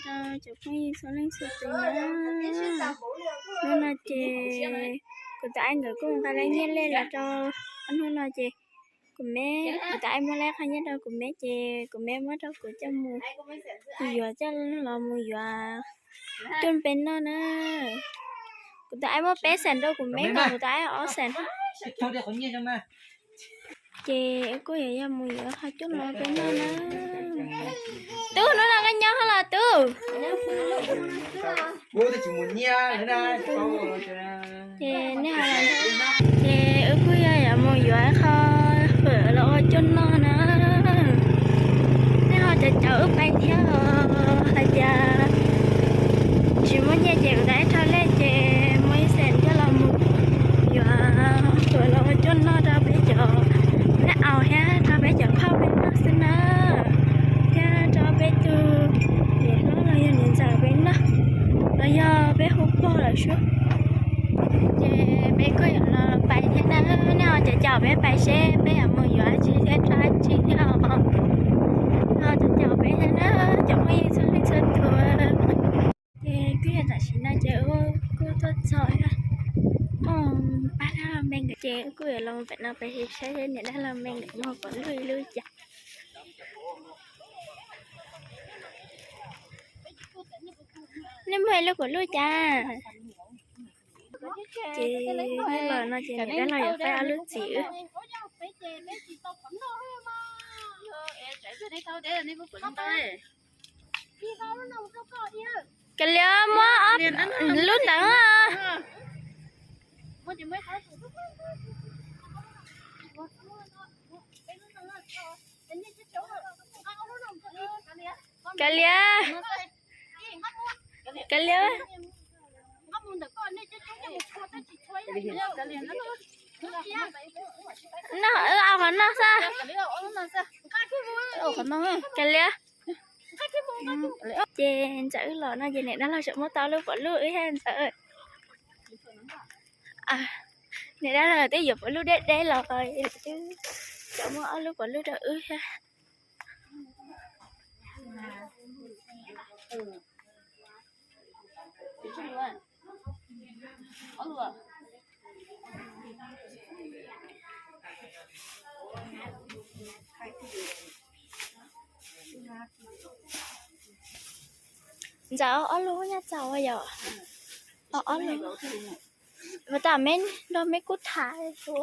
rau cov phooj ywg txhua leej txhua tus na. Hnub no ces kuv tus aib nkawd kuj nqa lawv nyiaj lej los rau hnub no ces kuv me, kuv tus aib muab lawv qhov nyiaj rau kuv me ces kuv me muab rau kuv coj mus yuav, coj los mus yuav cuaj peb noj na. Kuv tus aib muab peb xees rau kuv me, kuv tus aib ob xees. Ces kuj yuav yog mus yuav qhov cuaj los peb noj na. Tub, hnub no koj nyob los tub? Ces nej, ces wb kuj yog yuav mus yuav qhov fawm los ua cuaj noj na. Nej ho caum caum wb pais thiab os, hais tias tsis muaj nyiaj ces kuv tus aib rho lej ces muaj ib xees coj los mus yuav fawm los ua cuaj noj rau peb cov nab aus thiab rau peb cov phauj peb noj xwb na, thiab rau peb tus niam hlob los yog niam ntxawm peb noj, los yog peb hu pog lawm sub. Ces peb kuj yuav los pais thiab na, nej ho caum caum peb pais seb peb yuav mus yuav tsi thiab rau tsi thiab os. Ho caum caum peb thiab na, cov phooj ywg txhua leej txhua tus. Ces kuj yog tam sim no ces wb kuj tuaj txog pab dab laug me nkawd ces wb kuj yuav los pem no pais saib niam dab laug me nkawd muag pom luj ib lub cas. Nej muag ib lub pom luj cas? Ces los no ces niam dab laug yuav faib ob lub txiv wb. Kav liam, muab ob lub ntawd. Kav liam, kav liam. Noj, wb au qhov noj xwb. Kav liam. Ces ntxawm wb los no ces niam dab laug tseem muab tau lub pom luj wb thiab ntxawm. Niam dab laug twb yuav pom luj deb deb los, twb tseem muab ob lub pom luj rau wb thiab. Ntxawm, ob lub nyaj txaus yom? Ob lub. Mas tam meb nrog meb kub tham su.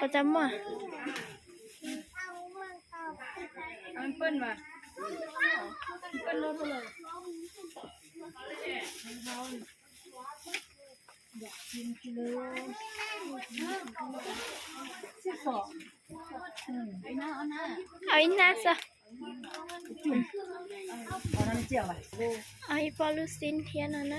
Ua tau muaj. Au ib hnab xwb. Au ib pob lub xib thiab no na.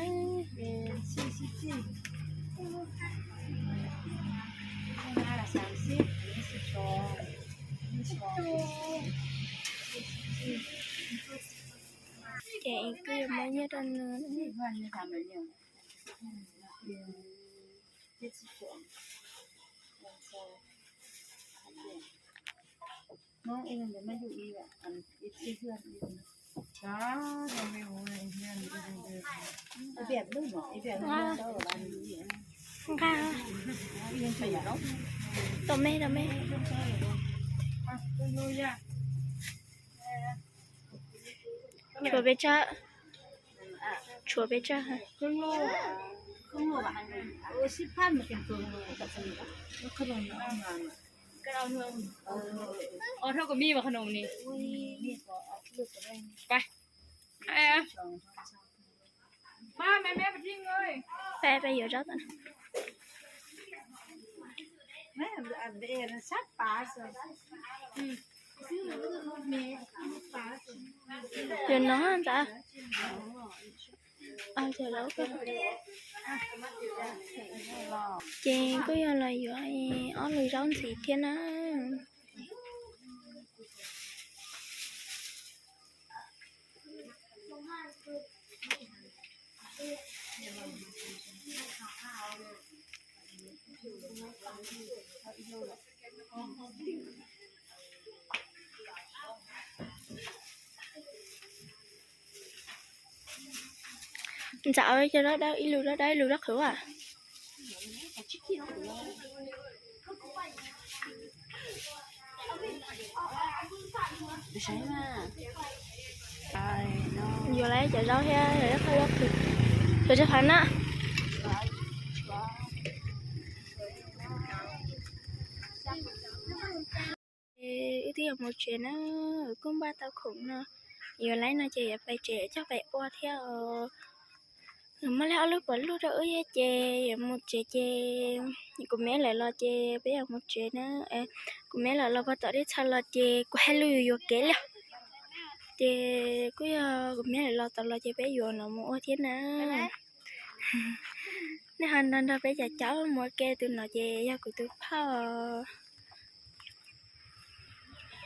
Ces kuj yuav muab nyiaj rau nws. Nqa, tom me, tom me. Tshuav peb tsawg? Tshuav peb tsawg? Peb, peb yuav zaub tom no. Yuav no ntag. Cov laus. Ces kuj yog los yuav ob lub zaub ntxiv thiab na. Ntxawm, cov zaub dawb ib lub, zaub dawb ib lub, zaub qhwv as. Yuav lawm cov zaub thiab, qhwv rau phav na. Es wb twb yuav mus tsev na, kuj npaj tau khoom no, yuav lawm no ces yuav pais tsev coj pais ua thiab os. Muaj li ob lub pov lug rau wb thiab ces yuav mus tsev ces kuv me lawv los ces peb yuav mus tsev na. Kuv me lawv los puag tom dej txha los ces kuv hais lus yuam kev li. Ces kuj yog kuv me lawv los tod los ces peb yuav no mus ua thiab na. Nej ho nrog nrog peb caum caum mus ua ke, tus no ces yog kuv tus phauj.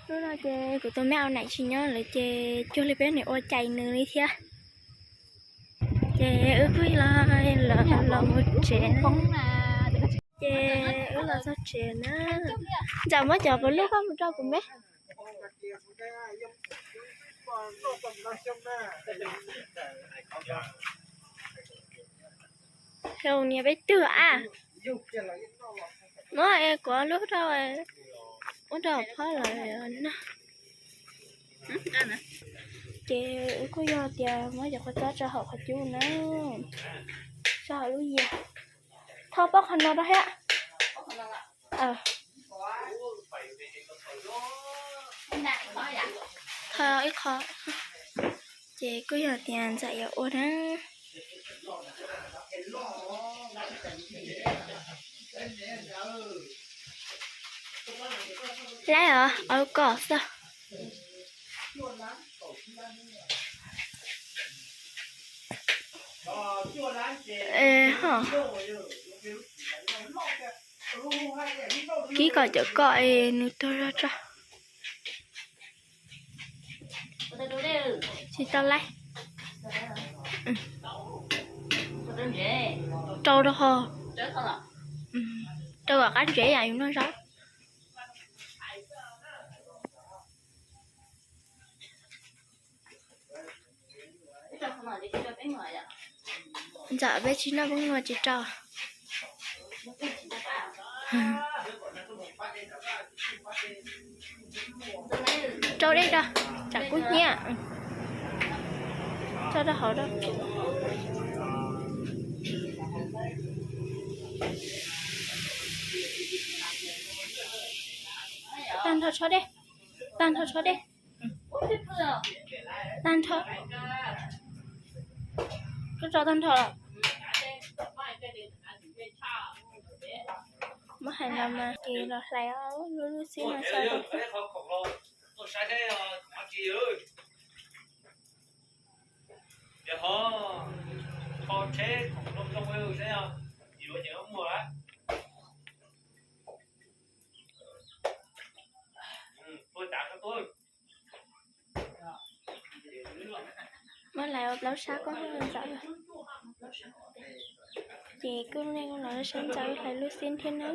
Hnub no ces kuv tus me au nais tsis nyob lawm ces cuag li peb nim ua cais nws li thiab. Ces wb kuj los, los mus tsev, ces wb los txog tsev na. Ntxawm, muab cov pov lug koj mus rau kuv me. Niam peb twg a? Muab kuv lub rau, ua rau phob lawm na. Ces wb kuj yog tias muab cov kua txob tso hauv qhov cub na, tso hauv lub yias. Tho pob qhov no rau thiab. Tho ib qho. Ces kuj yog tias ntxawm yuav ua na. Laib os, aus kom xwb. Kib kom cawm kom es nws tuag zog tso. Tsis tau laib. Rau rau ho, rau kom qab ntsev yam yus noj zaub. Ntxawm, peb tsis noj, peb mus tsis rau. Rau dej rau, tsam kub hnyiab. Tso rau hauv rau. Tag nrho tsho dej, tag nrho tsho dej. Tag nrho, koj tso tag nrho. Muab hais los mas ces los hlais lub lub xib no xwb. Muab hlais ua plaub sab koj ntxawm. Ces kuj nej los saib ntxawm hlais lub xib thiab na.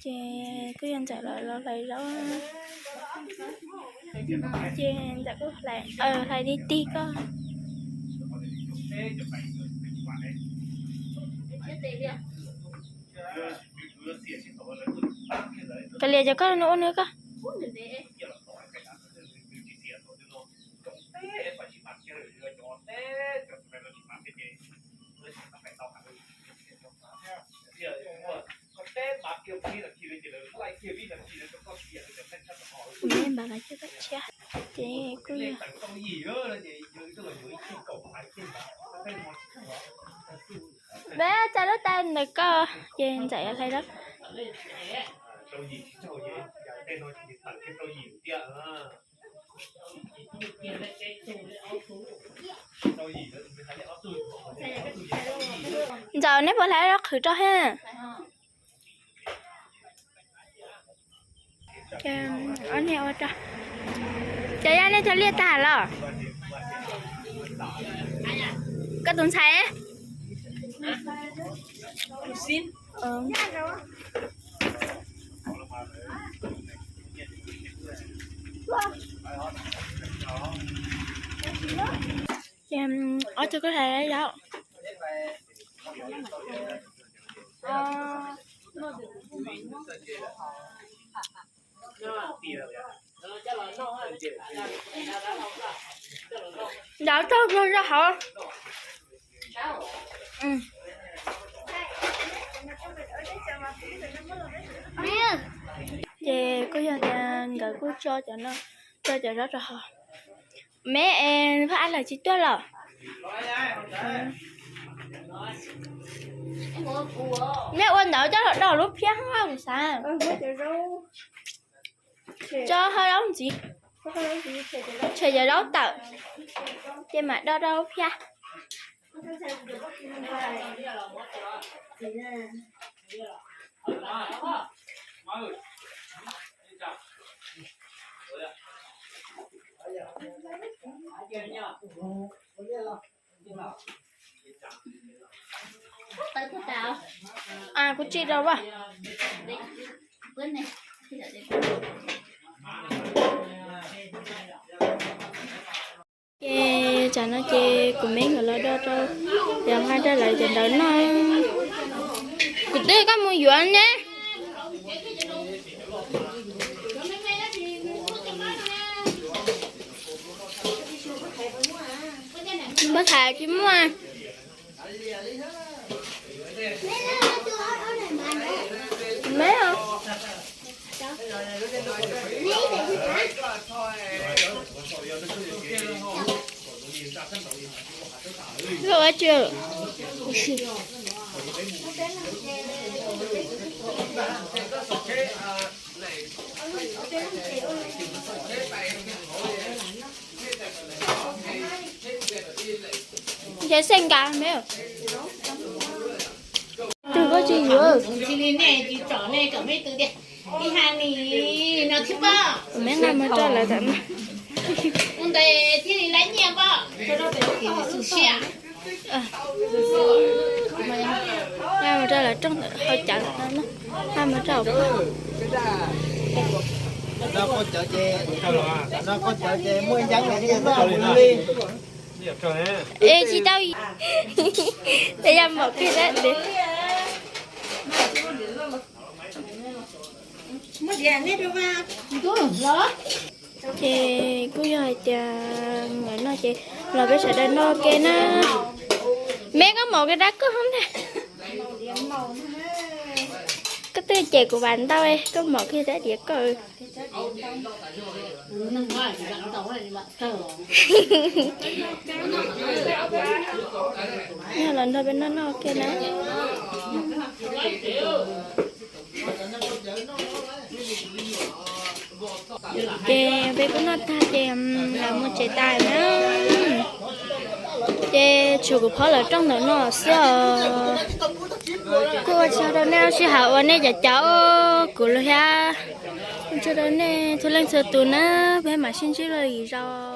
Ces kuj yog ntxawm los hlais zaub. Ces ntxawm kuj hlais, hlais tig tig koj. Kav liam, cov koj no ua nws koj. Kuv me npam los coj koj tshiab ces kuj yog me tsa lub tais ntawm koj ces ntxawm yuav hlais lawm. Txaus neb puas hlais rau qhwv rau ha. Ob niag ua rau. Cov yaj nej cog liaj tag los? Koj tus ntxhais. Ces ob tug kuj hlais yau. Nrau tag nrog rau hauv. Ces kuj yog tias nkawd kuj tso cov no, tso cov zaub rau hauv. Meb, phaj ab lawv tsis tuaj los? Neb ua ntawd coj los do lub phiab hab kuv xav. Tso hau zaub ntxiv, tshem cov zaub tawm, ces mam do rau lub phiab. Kuv tsis rau as. Ces tsam no ces kuv meb nkawd los do rau, yog nqa rau lawv cov ntawd noj. Kuv twb koj mus yuav ne. Npawg Thaiv tsis muaj. Meb os. Koj ua tsi? Ntshe xej nkas me. Twg koj tsis yuav? Ua meb nqa mus rau lawv tam no. Nqa mus rau lawv rooj ntawm hauv cawv no, nqa mus rau hauv. Es tsis tau, es yog mom kiag dab tsi. Ces kuj yog hais tias nkawd noj ces los peb sawv daws noj ke na. Meb koj mom kiag dab koj hov ntag. Koj twb cem kuv vas ntau, koj mom kiag dab diav koj. Yog los nrog peb noj noj ke na. Ces peb kuj noj tag ces lawv mus tsev tas na. Ces tshuav kuv phob lawv rooj ntawm no xwb os. Kuj ua tsaug rau nej sij hawm uas nej caum caum kuv los thiab. Ua tsaug rau nej txhua leej txhua tus na, peb mam sib ntsib dua lwm zaus.